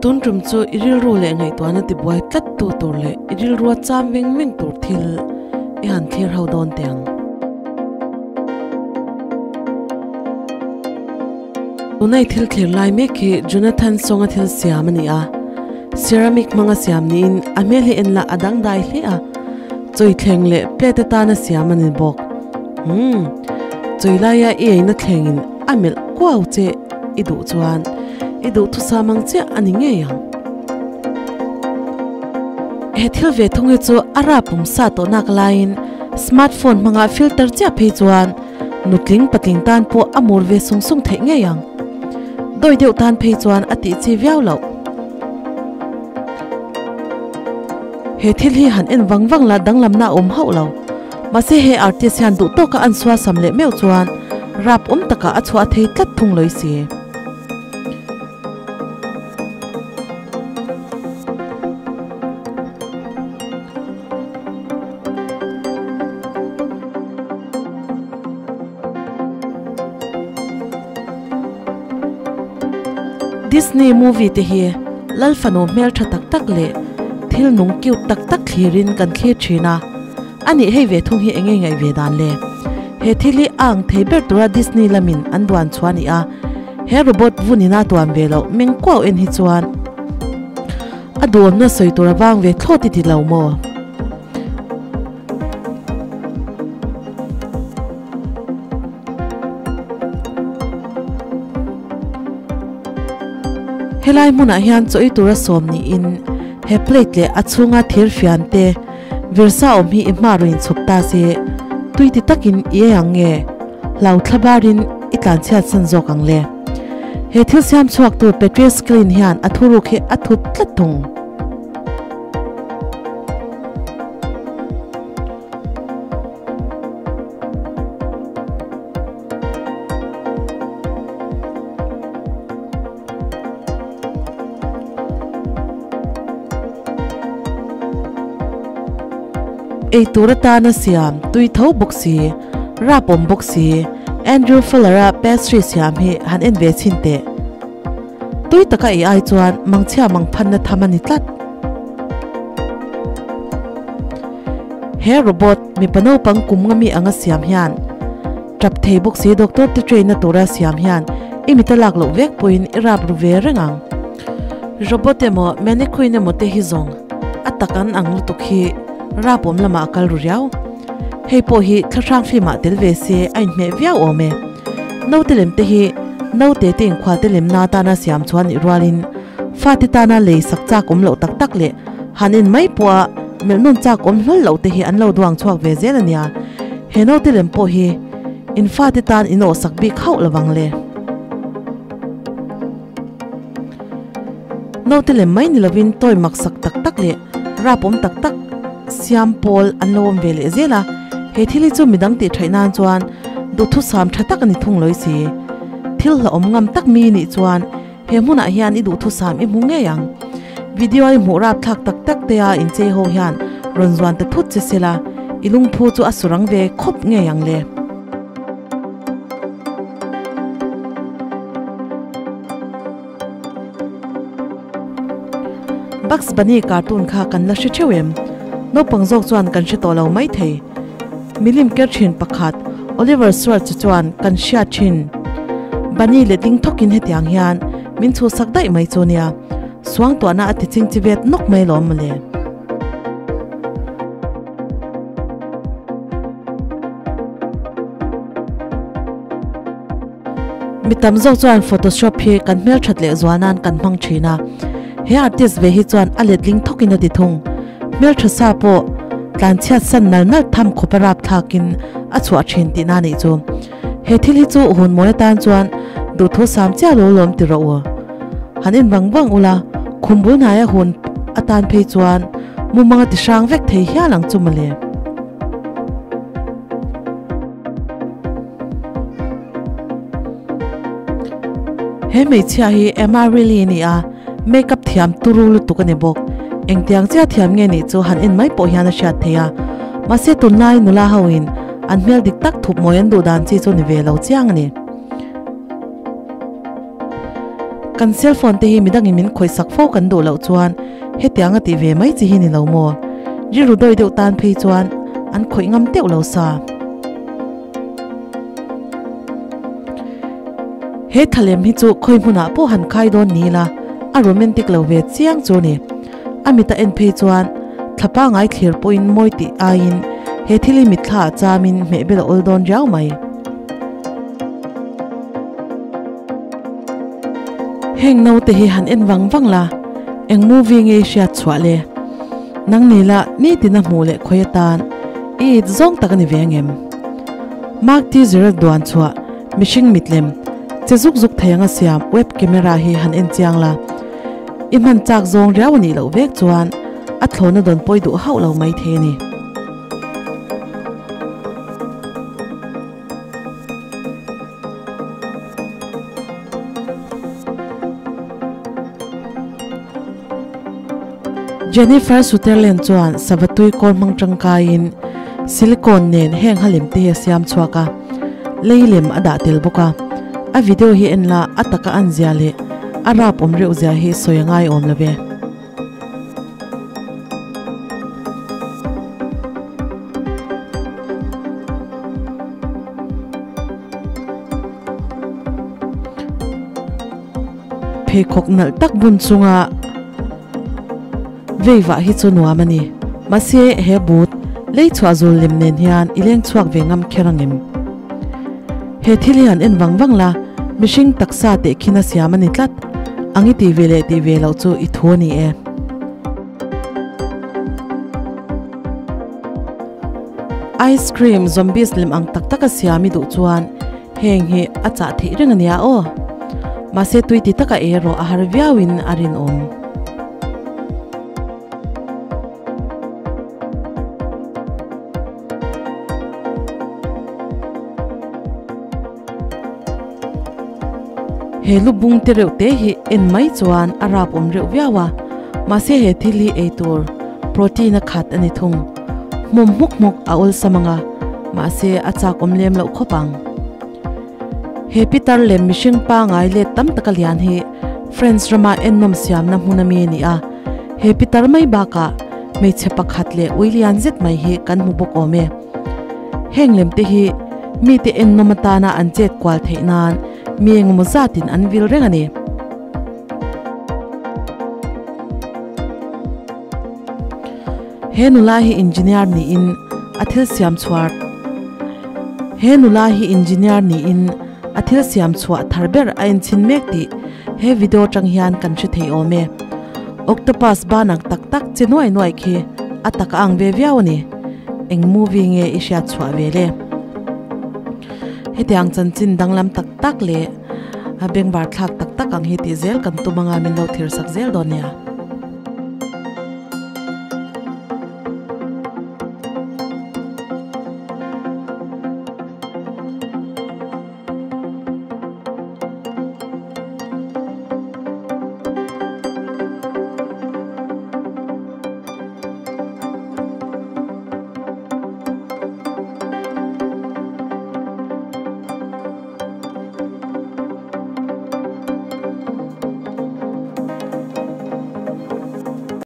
Tun tum chu i rilru leh ngaihtuahna tibuai tlat tu tur leh i rilrua cham veng veng tur thil i han thlir ho dawn teh ang. Tuna i thil thlir lai mek hi Jonathan Song-a thil siam a ni a, ceramic hmanga siam niin a hmel hi en lah a dangdai hle a, chawi thleng leh plate atana siam a ni bawk. Umm, chawi laia i eina thlengin a melh kuau che i duh chuan i duhthusam ang chiah a ni ngei ang. He thil ve thung hi chu a rap awm sa tawh nak laiin smartphone hmanga filter chiah phei chuan nutling patling tan pawh a mur ve sung sung theih ngei ang. Dawi deuh tan phei chuan a tih chi viau loh. He thil hi han en vang vang la danglamna a awm hauh lo. Mahse he artist hian duh tawka an suasam leh meuh chuan rap awm takah a chhuah thei tlat thung lawih si. Disney movie te hi Lal fanu hmeltha tak tak leh thil nung cute tak tak thlirin kan thlir thin a, a nih hei ve thung hi eng nge ngaih ve dan le? He thil hi a ang thei ber tura Disney lamin an duan chhuah a ni a, he robot vun ina tuan ve loh meng kuau en hi chuan a duhawmna sawi tur a vang ve thlawt i ti lo maw? Helai hmunah hian chaw ei tura sawm niin he plate leh a chhunga thir fian te virsa awm hi i hma rawn inchhawp ta se tui ti takin i ei ang nge hlau thla barin i tlanchhiat san zawk ang le. He thil siam chhuaktu Patrice Klein hian a thuruk hi a thup tlat thung. Eitur atana siam tui tho bawk si, rap awm bawk si, Andrew Fuller-a pastry siam hi han en ve chhin teh. Tui taka ei ai chuan mangchhia mangphanna tham a ni tlat. He robot mipa naupang kum nga mi anga siam hian tap thei bawk si doctor te train na tura siam hian i mit a lak loh vek pawhin i rap ru ve reng ang. Robot emaw mannequin emaw te hi zawng a tak an ang lutuk hi rap awm lamah a kal ru riau. Hei pawh hi thlahrang film ah tel ve se a inhmeh viau awm e. Naute lem te hi naute te inkhua te lemna atana siam chuan nih rualin fate tana lei sak chak awm loh tak tak leh han en mai pawha melh nawn chak awm hlawl loh te hi an lo duang chhuak ve zel a nia. He naute lem pawh hi in fate tan in awh sak bik hauh lovang le. Naute lem mai ni lovin toy mak sak tak tak leh rap awm tak tak siam pawl an lo awm ve leh zel a, he thil hi chu midang tih theih nan chuan duhthusam tha tak a ni thung lawih si. Thil hlauhawm ngam tak mi nih chuan he hmunah hian i duhthusam i hmu ngei ang. Video i hmuh rap thlak tak tak te a inchei ho hian rawn zuan ta thut che sela i lungphu chu a surang ve khawp ngei ang le. Bugs Bunny cartoon kha kan la hre theuh em? Naupang zawk chuan kan hre tawh lo mai thei. Milim ker thin pakhat Oliver Swartz chuan kan hriat thin. Bunny letling thawkin hetiang hian min chhuhsak daih mai chu nia. Suangtuahna a ti chingchi vet nawk mai lawm mawle. Mi tam zawk chuan photoshop hi kan hmelthat leh zual nan kan hmang thin a, he artist ve hi chuan a letling thawkin a ti thung. Hmeltha sa pawh tlanchhiat san nal nal tham khawp a rap thlakin a chhuah thin tihna a nih chu. He thil hi chu hun mawi atan chuan duhthu sam chiah lo lawm ti rawh u. Han en vang vang ula, khum bul hnaia hun atan phei chuan mumang a ti hrang vek thei hial ang chu mawle. He hmeichhia hi Emma Riley a ni a, makeup thiam turu lutuk a ni bawk. Engtiang chiah thiam nge nih chu han en mai pawh hian a hriat thei a. Mahse tunlai nula ho in an hmel dik tak thup mawi an duh dan chi chu ni ve lo chiang a ni. Kan cell phone te hi midangin min khawihsak fo kan duh loh chuan hetianga tih ve mai chi hi ni lo maw? Rilru dawi deuh tan phei chuan an khawih ngam teuh lo sa. He thalem hi chu khawi hmunah pawh han khai dawn ni ila a romantic lo ve chiang chu ni. A mit a en phei chuan thla pangai thlir pawhin mawi tih aiin he thil hi mitthla ah chamin hmehbel a awl dawn riau mai. Heng naute hi han en vang vang la, eng movie nge i hriat chhuah le? Nang ni la nitin a hmuh leh khawi atan i it zawng tak a ni ve angem? Mark T. Zirel duan chhuah mihring mitlem che zuk zuk thei anga siam web camera hi han en chiang la, i hman chak zawng riau a nih loh vek chuan a thlawhna dawn pawi duh hauh lo mai thei a ni. Jennifer Sutherland chuan savatui kawl hmang tangkaiin silicone nen heng halem te hi a siam chhuak a, lei lem a dah tel bawk a. A video hi en la a taka an zia leh a rap awm reuh zia hi sawi a ngai awm lo ve. Pheikhawk nalh tak bun chunga vei vah hi chu nuam a ni. Mahse he but lei chhuah zul lem nen hian i leng chhuak ve ngam kher angem? He thil hi han en vang vang la, mihring taksa tehkhin a siam a ni tlat. Ang i tih ve leh tih ve loh chu i thu a ni e. Ice cream zombies lem ang tak tak a siam i duh chuan heng hi a chah theih reng a nia aw. Mahse tui ti taka ei erawh a har viauin a rinawm. He lu bung te reuh te hi en mai chuan a rap awm reuh viau a, mahse he thil hi ei tur protein a khat a ni thung. Hmawm hmuk hmuk a awlsam ang a, mahse a chak awm lem loh khawp ang. He pitar lem mihring pangai let tam taka lian hi France rama ennawm siamna hmun ami a ni a, he pitar mai bakah hmeichhe pakhat leh ui lian zet mai hi kan hmu bawk awm e. Heng lem te hi mite ennawm atana an chet kual theih nan mi engemaw zatin an vil reng a ni. He nula hi engineer niin a thil siam chhuar He nula hi engineer niin a thil siam chhuah thar ber a enchhin mek tih he video atang hian kan hre thei awm e. Octopus banang tak tak che nuai nuai khi a tak a ang ve viau a ni. Eng movie nge i hriat chhuah ve le? Hetiang chanchin danglam tak tak leh a bengvar thlak tak tak ang hi tih zel kan tum anga min lo thirsak zel dawn nia.